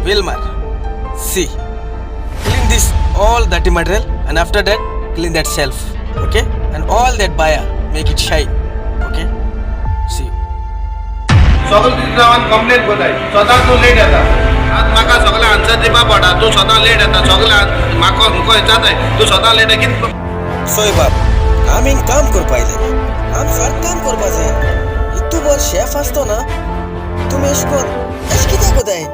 Wilmar, see, clean this all dirty material and after that clean that shelf, okay? And all that buyer, make it shine, okay? See you. सगळे रावन complain करताय, सदां तूं late येता. आतां म्हाका सगळें आन्सर दिवपा पडटा. तूं सदां लेट येता, सगळें म्हाका मुको विचारताय तूं सदां लेट कितें. सोय बाब, आमी काम करपा आयले, आमी सारकें काम करपा जाय. इतू बर शेफ आसतो ना, तुमी एश कोन एश कित्याक कोताय?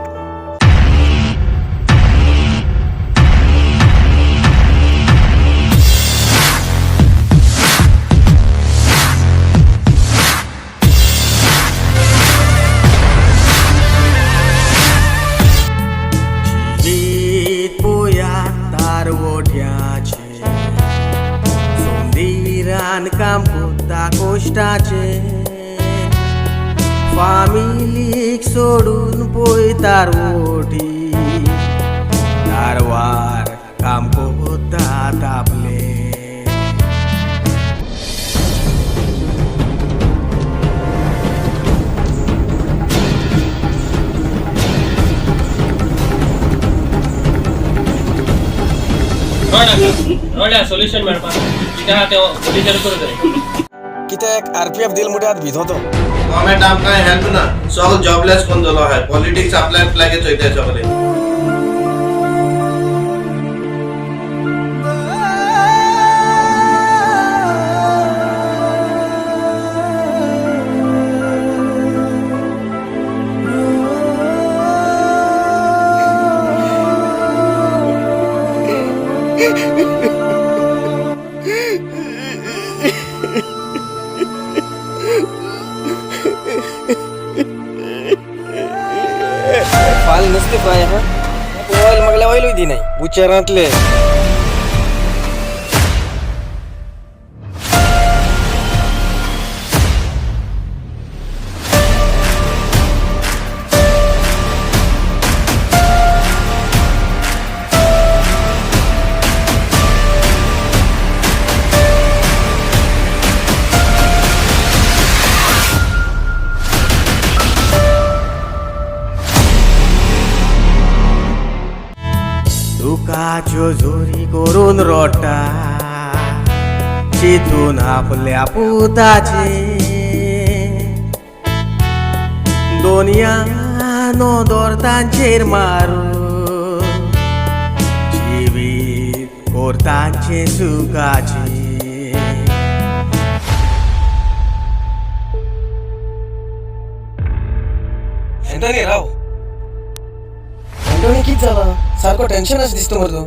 तारवोट्याचे सोंदीरान काम कोता कोश्टाचे, फामिलीक सोडून पोय तारवोटी, तारवार काम कोता तापले. रोड्या सोल्युशन मेळपा कित्याक तें पोलिसार करूं जाय. कित्याक आरपीएफ दिल म्हणल्यार भिजोतो. गव्हर्मेंट आमकां हेल्प ना, सगळे जॉबलेस कोण जालो आहाय. पॉलिटिक्स आपल्याक लागीं चोयताय सगळे. फाल नुस्तें फ्राय आहा, ऑयल मागल्यार ऑयलूय दिनाय बुचेरांतले. दुखाच्यो झोरी करून रोटा, चितून आपल्या पुताचे, दोनया नदर तांचेर मारून जिवीत कोर तांचे सुखाचे. एंटोनी राव, एंटोनी, कित जाला? सारको टेन्शन अशें दिसता मरे तूं.